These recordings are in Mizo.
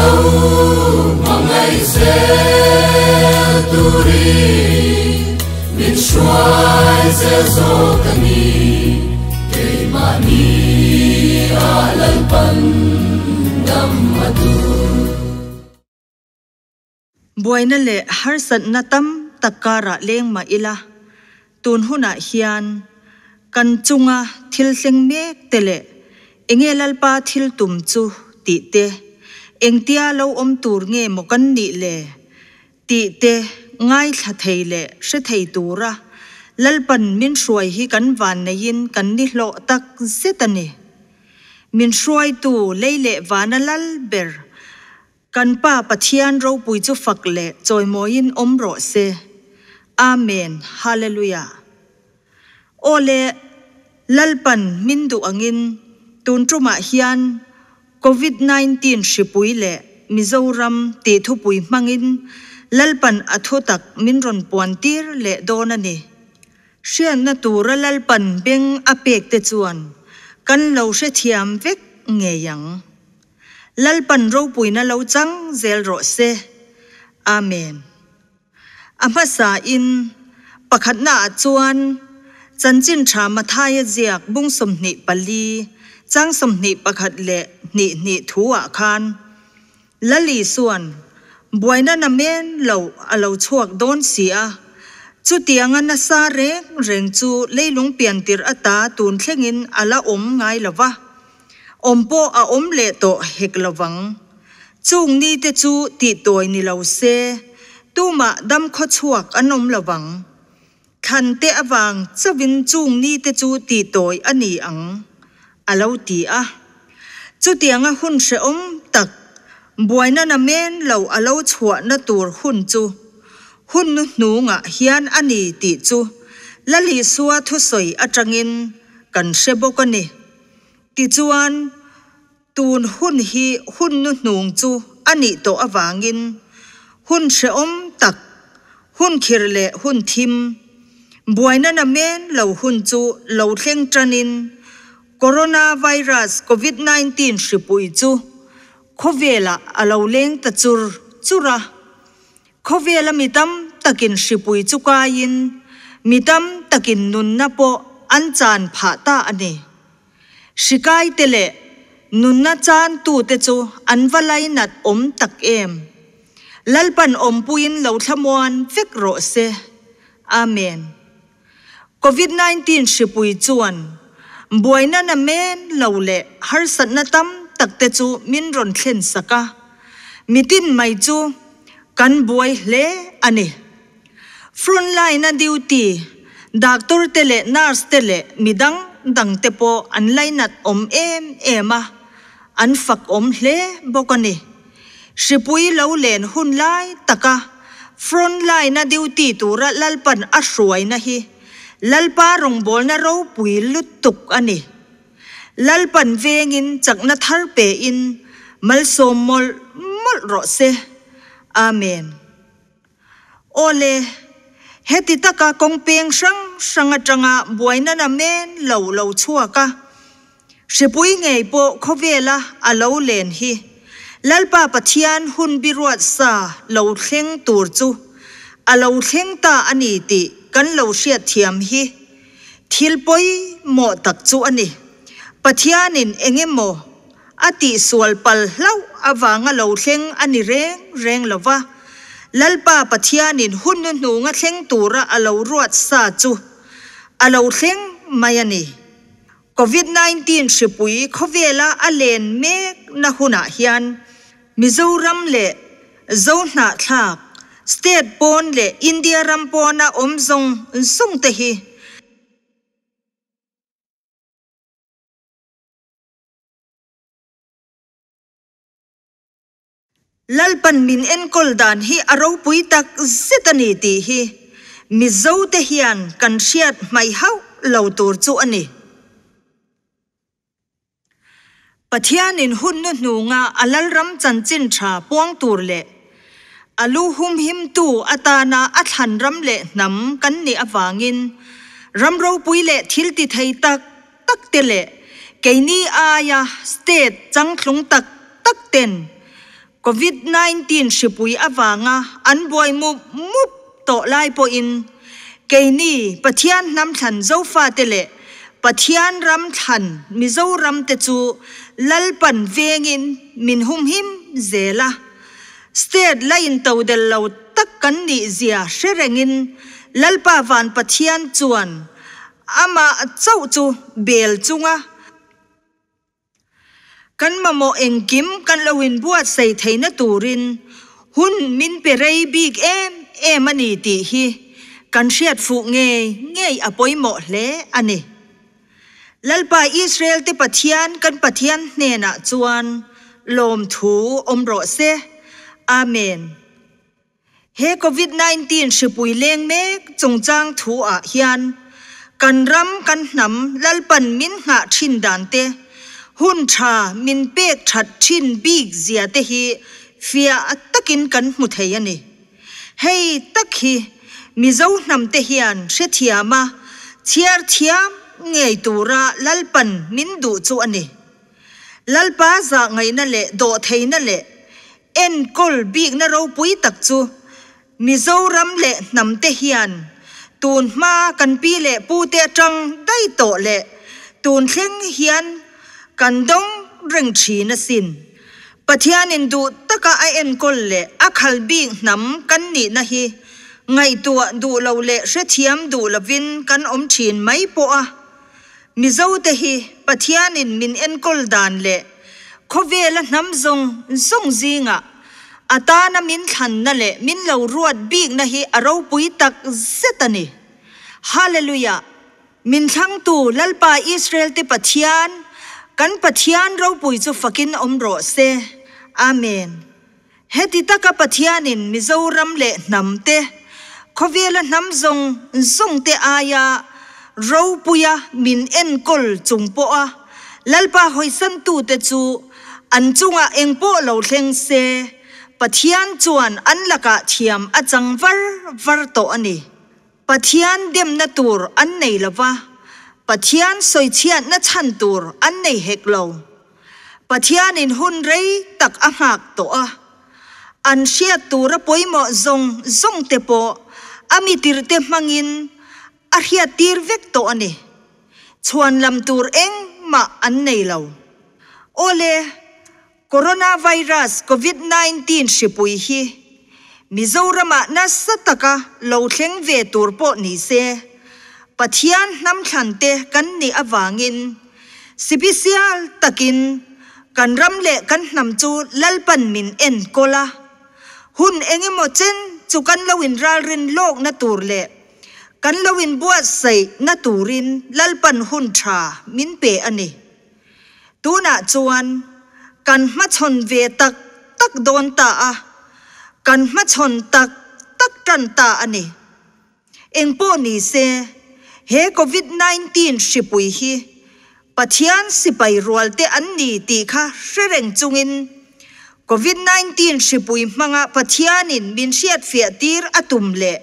Lo hmangaih zel turin min hruai zel zawk a ni, keimahni ah Lalpan dam a duh. Buaina leh harsatna tam tak karah leng mah ila, tun hunah hian kan chunga thil thleng mek te leh enge Lalpa thil tum chu tih te, engtia lo awm tur nge maw kan nih le tih te ngaithla thei leh hre thei tura Lalpan min hruai hi kan vanneiin kan ni hlawh tak zet a ni. Min hruaitu lei leh vana lal ber Kan Pa Pathian ropui chu fak leh chawimawiin awm rawh se. Amen. Hallelujah. Aw le, Lalpan min duh angin tun tumah hian Covid 19 hripui leh Mizoram tih thupui hmangin Lalpan a thutak min rawn puan tir leh dawn a ni. Hriatna tura Lalpan beng a pek te chuan kan lo hrethiam vek ngei ang. Lalpan ropuina lo chang zel rawh se. Amen. A hmasa in, pakhatna ah chuan Chanchin Tha Mathaia ziak bung 24, chang 21 leh hnih hnih thu ah khan Lal Isuan buaina na men lo a lo chhuak dawn si a, chutianga nasa reng reng chu leilung piantir ata tun thlengin a la awm ngai lo va. Awm pawh a awm leh tawh hek lo vang. Chung ni te chu tih tawi ni lo se, tumah dam khaw chhuak an awm lo vang. Thlan te avang chauhin chung ni te chu tih tawi a ni ang, a lo ti a. Chutianga hun hrehawm tak, buaina na men lo a lo chhuahna tur hun chu hun nu hnungah hian a ni tih chu Lalisua thusawi atangin kan hre bawk a ni. Tichuan, tun hun hi hun nu hnung chu a nih tawh avangin hun hrehawm tak, hun khir leh hun thim, buaina na men lo hun chu lo thleng tanin Coronavirus Covid 19 hripui chu khawvelah a lo leng ta chur chur a. Khawvela mi tam takin hripui chu kaiin mi tam takin nunna pawh an chan phah ta a ni. Hrikaite leh nunna chantute chu an va lainat awm tak em! Lalpan awmpuiin lo thlamuan vek rawh se. Amen. Covid 19 hripui chuan buaina na men lo leh harsatna tam tak te chu min rawn thlen sak a, mitin mai chu kan buai hle a ni. Frontline a duty doctor te leh nurse te leh midang dang te pawh an lainat awm em em a, an fak awm hle bawk a ni. Hripui lo len hun lai taka front line-a duty tura Lalpan a hruaina hi Lalpa rawngbawlna ropui lutuk a ni. Lalpan vengin chakna thar pein malsawm mawlh mawlh rawh se. Amen. Awle, heti taka kawng peng hrang hrang atanga buaina na men lo lo chhuak a, hripui ngei pawh khawvela a lo len hi Lalpa Pathian hun biruat sa lo thleng tur chu a lo thleng ta a ni tih kan lo hriatthiam hi thil pawimawh tak chu a ni. Pathianin engemaw A tihsual pal hlauh avanga lo thleng a ni reng reng lo va, Lalpa Pathianin hun hnuhnunga thleng tura a lo ruat sa chu a lo thleng mai a ni. Covid 19 hripui khawvela a len mekna hunah hian Mizoram leh Zohnahthlak, state pawn leh India ram pawna awm zawng zawng te hi, Lalpan min enkawl dan hi a ropui tak zet a ni tih hi Mizote hian kan hriat hmaih hauh lo tur chu a ni. Pathianin hun nu hnunga a Lalram chanchin tha puang tur leh a lu humhimtu atana a thlan ram leh hnam kan nih avangin ram ropui leh thil ti thei tak tak te leh keini aia state changtlung tak tak ten. Covid 19 hripui avanga an buai mup mup tawh lai pawhin keini Pathian hnam thlan Zofate leh Pathian ram thlan Mizoram te chu Lalpan vengin min humhim zel a. State la intodel lo tak kan nih zia hre rengin Lalpa van Pathian chuan amah chauh chu bel chunga Kan mamawh engkim kan lo inbuatsaih theihna turin hun min pe rei bik em em a ni tih hi kan hriat fuh ngei ngei a pawimawh hle a ni. Lalpa Israel-te Pathian kan Pathian hnenah chuan lawmthu awm rawh se. Amen. He Covid 19 hripui leng mek chungchang thu ah hian kan ram kan hnam Lalpan min nghah thin dan te, hun tha min pek that thin bik zia te hi fiah takin kan hmu thei a ni. Hei tak hi Mizo hnam te hian hrethiam a, chhiar thiam ngei tura Lalpan min duh chu a ni. Lalpa zah ngaihna leh dawhtheihna leh enkawl bikna ropui tak chu Mizoram leh hnamte hian tun hma kan pi leh pute atang daih tawh leh tun thleng hian kan dawng reng thin asin. Pathianin duh taka a enkawl leh a khal bik hnam kan nihna hi ngaihtuah duh lo leh hrethiam duh lovin kan awm thin mai pawh a. Mizote hi Pathianin min enkawl dan leh khawvela hnam zawng zawng zingah a tana min thlanna leh min lo ruat bikna hi a ropui tak zet a ni. Hallelujah! Min thlangtu Lalpa Israelte Pathian, kan Pathian ropui chu fakin awm rawh se. Amen. Heti taka Pathianin Mizoram leh hnamte, khawvela hnam zawng zawngte aia ropuia min enkawl chung pawha Lalpa hawisantute chu an chungah engpawh lo thleng se, Pathian chuan an lakah thiam a chang var var tawh a ni. Pathian demna tur an nei lo va, Pathian sawichhiatna chhan tur an nei hek lo. Pathianin hun rei tak a nghak tawh a, an hriat tura pawimawh zawng zawng te pawh a mitirte hmangin a hriattir vek tawh a ni. Chhuan lam tur engmah an nei lo. Awle, Coronavirus Covid 19 hripui hi Mizoramah nasa taka lo thleng ve tur pawh ni se, Pathian hnamthlante kan nih avangin sipisial takin kan ram leh kan hnam chu Lalpan min enkawl a, hun engemaw chen chu kan lo inralrin lawkna tur leh kan lo inbuatsaihna turin Lalpan hun tha min pe a ni. Tunah chuan kan hmachhawn ve tak tak dawn ta a, kan hmachhawn tak tak tan ta a ni. Engpawh ni se, he Covid 19 hripui hi Pathian sipai rualte an ni tih kha hre reng chungin Covid 19 hripui hmanga Pathianin min hriatfiah tir a tum leh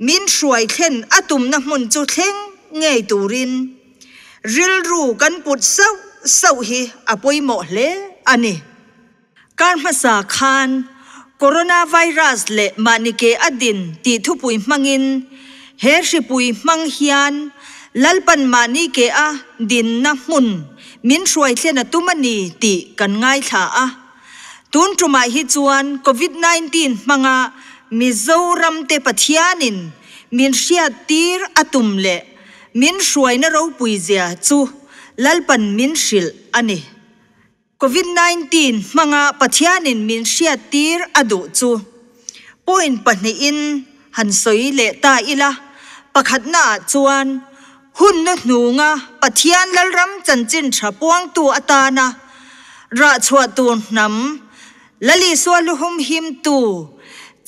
min hruai thlen a tumna hmun chu thleng ngei turin Rilru kan put sauh sauh hi a pawimawh hle a ni. Kar hmasa khan Coronavirus leh mahni ke a din tih thupui hmangin he hripui hmang hian Lalpan mahni ke a dinna hmun min hruai thlen a tum a ni tih kan ngaithla a. Tun tumah hi chuan Covid 19 hmanga Mizoram te Pathianin min hriattir a tum leh Min hruaina ropui zia chu Lalpan min hrilh a ni. Covid 19 hmanga Pathianin min hriattir a duh chu point pahnihin han sawi leh ta ila, pakhatnaah chuan hun nu hnunga Pathian Lalram chanchin tha puangtu atana rahchhuah tur hnam Lalisua luhum himtu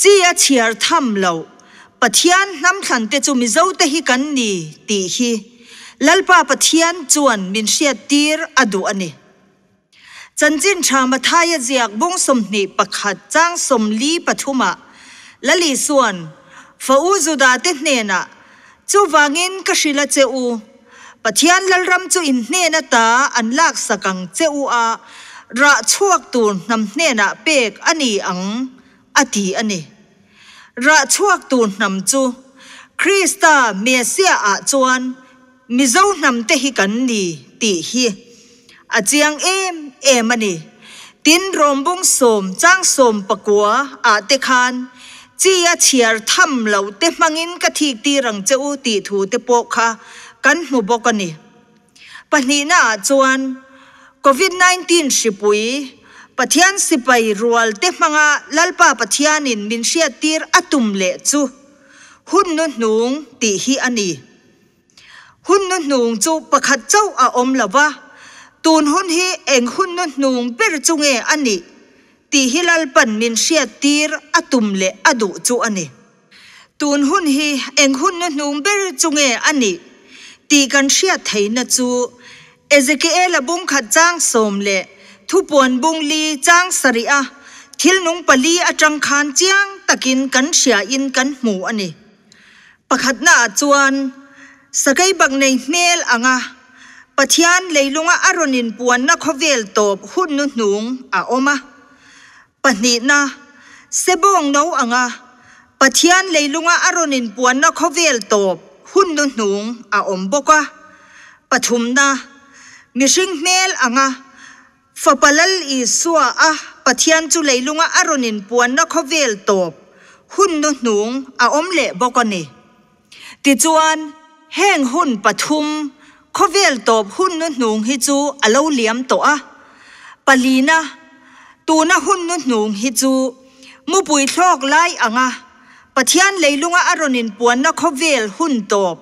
chi a chhiar tham loh Pathian hnamthlan te chu Mizote hi kan ni tih hi Lalpa Pathian chuan min hriattir a duh a ni. Chanchin tha Mathaia ziak bung 21 chang 43ah Lalisuan fa u Juda te hnenah chuvangin ka hrilh a che u, Pathian Lalram chu in hnen ata an laksak ang che u a. rah chhuak tur hnam hnenah pek a ni ang, a ti a ni. Rah chhuak tur hnam chu Krista Messiah-ah chuan Mizo hnam te hi kan ni tih hi a chiang em em a ni. Tin, Rawmbung sawm chang 19 ah te khan chi a chhiar tham loh te hmangin ka thik tir ang che u tih thu te pawh kha kan hmu bawk a ni. Pahnihna ah chuan Covid 19 hripui Pathian sipai rual te hmanga Lalpa Pathianin min hriattir a tum leh chu hun nu hnung tih hi a ni. Hun nu hnung chu pakhat chauh a awm lo va, tun hun hi eng hun nu hnung ber chu nge a nih tih hi Lalpan min hriattir a tum leh a duh chu a ni. Tun hun hi eng hun nu hnung ber chu nge a nih tih kan hriat theihna chu Ezekiela bung khat chang sawm leh thupuan bung li chang sarih a thil nung pali atang khan chiang takin kan hriain kan hmu a ni. Pakhatnaah chuan, Sakei bak nei hmel anga Pathian leilunga a rawn inpuanna khawvel tawp hun nu hnung a awm a. Pahnihna, Sebawng no anga Pathian leilunga a rawn inpuanna khawvel tawp hun nu hnung a awm bawk a. Pathumna, Mihring hmel anga Fapa Lal Isua a Pathian chu leilunga a rawn inpuanna khawvel tawp hun nu hnung a awm leh bawk a ni. Tichuan, heng hun pathum khawvel tawp hun nu hnung hi chu a lo liam tawh a. Palina, tuna hun nu hnung hi chu mupui thlawk lai anga Pathian leilunga a rawn inpuanna khawvel hun tawp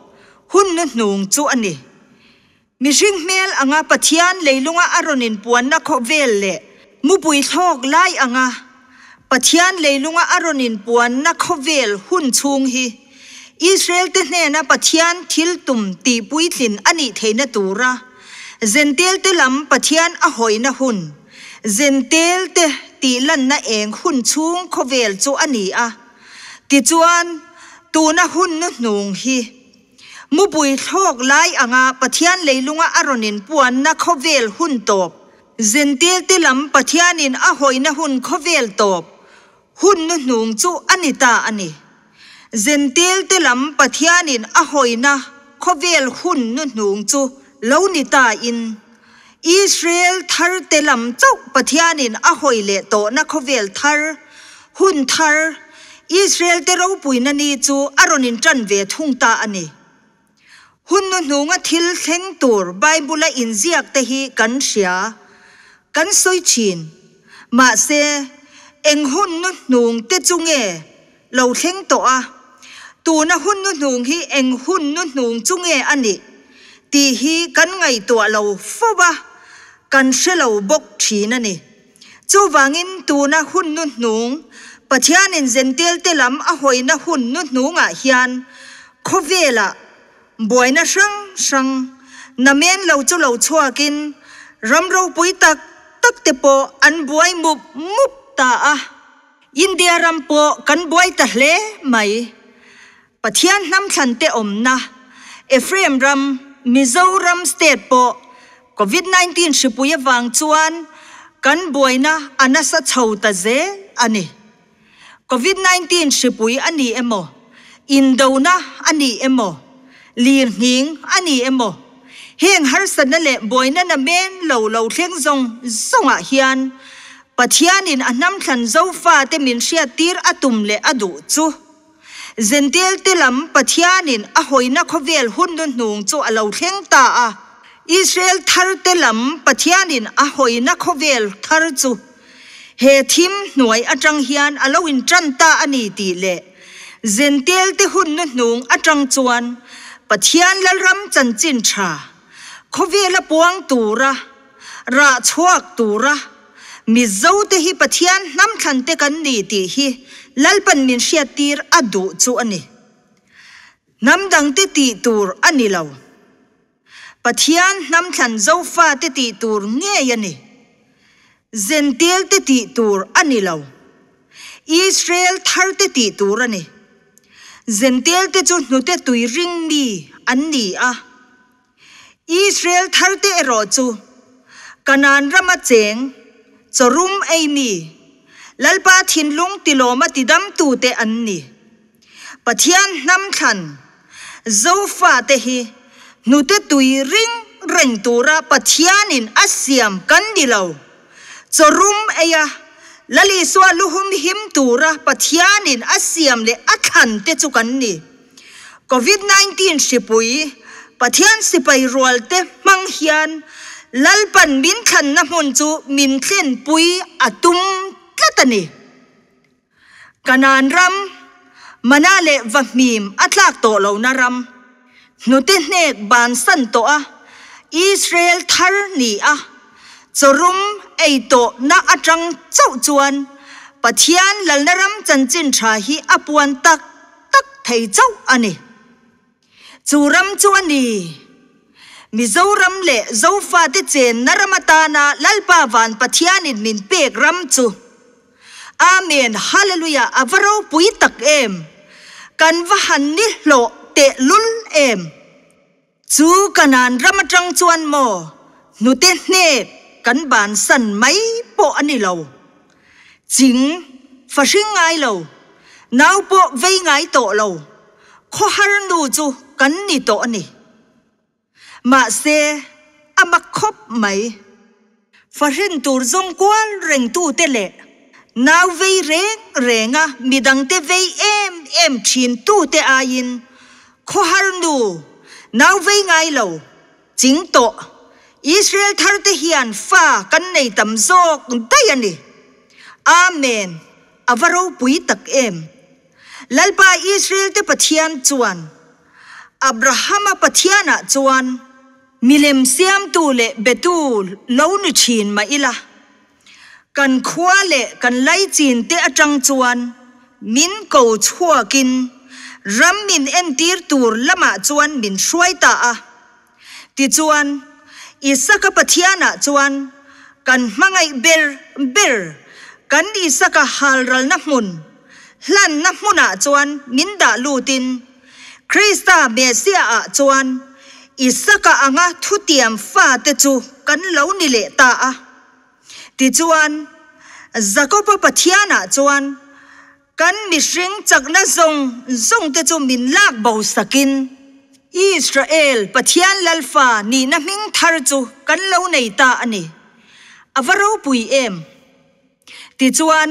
hun nu hnung chu a ni. Mihring hmel anga Pathian leilunga a rawn inpuanna khawvel leh mupui thlawk lai anga Pathian leilunga a rawn inpuanna khawvel hun chhung hi Israel-te hnena Pathian thil tum tihpuitlin a nih theihna tura Zentelte lam Pathian a hawina hun, Zentelte tihlanna eng hun chhung khawvel chu a ni a. Tichuan, tuna hun nuhnung hi. Mupui thlawk lai anga Pathian leilunga a rawn inpuanna khawvel hun tawp, Zentelte lam Pathianin a hawina hun khawvel tawp, hun nuhnung chu a ni ta a ni. Zentelte lam Pathianin a hawina khawvel hun nuhnung chu lo ni ta in, Israel tharte lam chauh Pathianin a hawi leh tawhna khawvel thar, hun thar, Israel te ropuina ni chu a rawn inṭan ve thung ta a ni. Hun hnuhnunga thil thleng tur Bible-a inziak te hi kan hria, kan sawi thin. Mahse, eng hun hnuhnung te chu nge lo thleng tawh a, tuna hun hnuhnung hi eng hun hnuhnung chu nge a nih tih hi kan ngaihtuah lo fo va, kan hre lo bawk thin a ni. Chuvangin tuna hun hnuhnung, Pathianin Zentelte lam a hawina hun hnuhnungah hian khawvelah buaina hrang hrang namen lo chu lo chhuakin ram ropui tak tak te pawh an buai mup mup ta a. India ram pawh kan buai ta hle mai. Pathian hnam thlan te awmna Ephraim ram, Mizoram state pawh Covid 19 hripui avang chuan kan buaina a nasa chho ta zel a ni. Covid 19 hripui a ni emaw, indona a ni emaw, lirnghing a ni emaw, heng harsatna leh buaina namen lo lo thleng zawng zawngah hian Pathianin a hnamthlan Zofate min hriattir a tum leh a duh chu Zentelte lam Pathianin a hawina khawvel hun hnuhnung chu a lo thleng ta a, Israel tharte lam Pathianin a hawina khawvel thar chu he thim hnuai atang hian a lo intan ta a ni tih leh Zentelte hun hnuhnung atang chuan Pathian Lalram chanchin tha khawvela puang tura Rah chhuak tura Mizote hi Pathian hnam thlan te kan ni tih hi Lalpan min hriattir a duh chu a ni. Hnam dangte tih tur a ni lo. Pathian hnam thlan Zofate tih tur ngei a ni. Zentelte tih tur a ni lo. Israel tharte tih tur a ni. Zentelte chu hnute tui ring mi an ni a. Israel tharte erawh chu Kanaan rama cheng. Chawrum ei mi, Lalpa thinlung tilawma tidamtute an ni. Pathian hnam thlan Zofate hi hnute tui ring reng tura Pathianin a siam kan ni lo. Chawrum eia Lal Isua luhum him tura Pathianin a siam leh a thlan te chu kan ni. Covid 19 hripui Pathian sipai rualte hmang hian Lalpan min thlanna hmun chu min thlenpui a tum tlat a ni. Kanaan ram, Mana leh Vahmim a tlak tawh lohna ram, hnute hnek bansan tawh a Israel thar ni a chawrum ei tawhna atang chauh chuan Pathian lalna ram chanchin tha hi a puan tak tak thei chauh a ni. Chu ram chu a ni. Mizoram leh Zofate chenna ram atana Lalpa Van Pathianin min pek ram chu. Amen Hallelujah a va ropui tak em! Kan va han ni hlawh tehlul em! Chu Kanaan ram atang chuan maw hnute hnek kan bansan mai pawh a ni lo. Ching, fahring ngai lo, nau pawh vei ngai tawh lo, khawhar nu chu kan ni tawh a ni. Mahse, a mak khawp mai. Fahrin tur zawng kual rengtute leh nau vei reng renga midangte vei em em thintute aiin khawhar nu nau vei ngai lo ching tawh Israel tharte hian fa kan nei tam zawk daih a ni. Amen! A va ropui tak em! Lalpa Israel te Pathian chuan Abrahama Pathianah chuan Milem siamtu leh betu lo ni thin mah ila, kan khua leh kan laichin te atang chuan min ko chhuakin ram min entir tur lamah chuan min hruai ta a. Tichuan, Isaka Pathianah chuan kan hmangaih ber ber kan Isaka halralna hmun, hlanna hmunah chuan min dah lutin, Krista Messiah-ah chuan Isaka anga thutiam fate chu kan lo ni leh ta a. Tichuan, Jakoba Pathianah chuan kan mihring chakna zawng zawngte chu min lak bo sakin, Israel Pathian Lalfa nihna hming thar chu kan lo nei ta a ni. A va ropui em! Tichuan,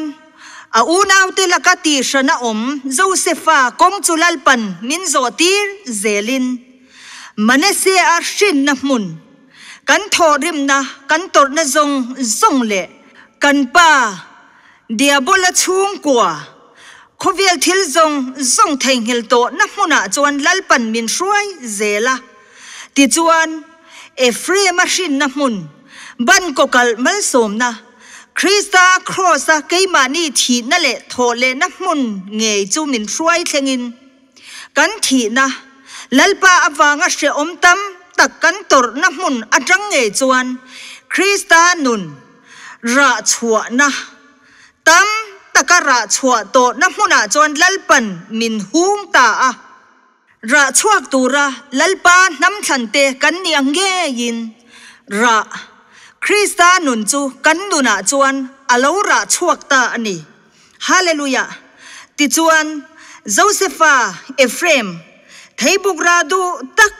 a unaute laka tihran a awm Josefa kawng chu Lalpan min zawhtir zelin, Manasea hrinna hmun, kan thawhrimna, kan tawrhna zawng zawng leh kan pa Diabola chhungkua, khawvel thil zawng zawng theihnghilh tawhna hmunah chuan Lalpan min hruai zel a. Tichuan, Ephraim-a hrinna hmun, ban kawkalh malsawmna, Krista Kraws-a keimahni thihna leh thawhlehna hmun ngei chu min hruai thlengin, kan thihna, Lalpa avanga hrehawm tam tak kan tawrhna hmun atang ngei chuan Krista nun rah chhuahna tam taka rah chhuah tawhna hmunah chuan Lalpan min hung ta a. Rah chhuak tura Lalpa hnam thlante kan nih ang ngeiin rah Krista nun chu kan nunah chuan a lo rah chhuak ta a ni. Hallelujah! Tichuan, Josefa, Ephraim, theibuk rah duh tak,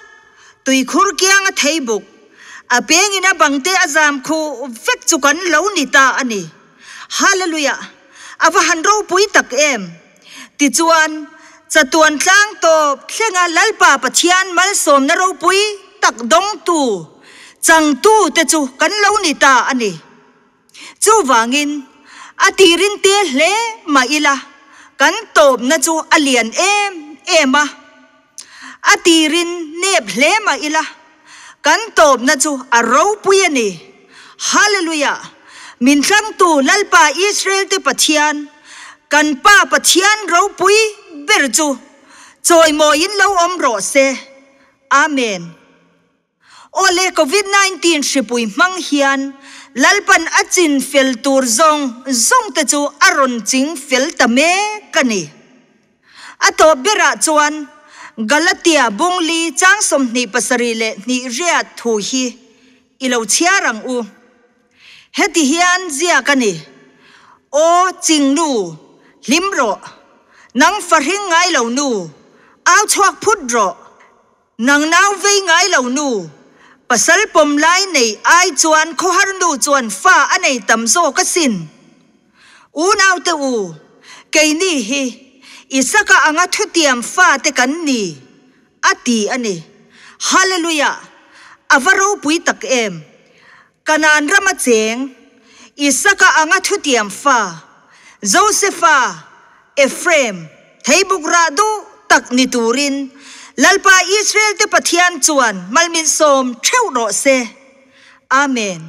tuikhur kianga theibuk, a pengin a bangte a zam khuh vek chu kan lo ni ta a ni. Hallelujah! A va han ropui tak em! Tichuan, chatuan tlang tawp thlenga Lalpa Pathian malsawmna ropui tak dawngtu, changtu te chu kan lo ni ta a ni. Chuvangin, a tirin te hle mah ila, kan tawpna chu a lian em em a. A tirin nep hle mah ila, kan tawpna chu a ropui a ni. Hallelujah! Min thlangtu Lalpa Israel-te Pathian, kan Pa Pathian ropui ber chu chawimawiin lo awm rawh se. Amen. Awle Covid 19 hripui hmang hian Lalpan a chin fel tur zawng zawng te chu a rawn ching fel ta mek a ni. A tawp berah chuan Galatia bungli chang 27 leh hnih riat thu hi i lo chhiar ang u. Heti hian ziak a ni, Aw ching nu, hlim rawh, nang fahring ngai lo nu, au chhuak phut rawh, nang nau vei ngai lo nu, pasal pawm lai nei ai chuan khawhar nu chuan fa a nei tam zawk asin. Unaute u, keini hi Isaka anga thutiam fate kan ni, a ti a ni. Hallelujah! A va ropui tak em! Kanaan rama cheng, Isaka anga thutiam fa, Josefa, Ephraim, theibuk rah duh tak ni turin Lalpa Israel te Pathian chuan malminsawm theuh rawh se. Amen.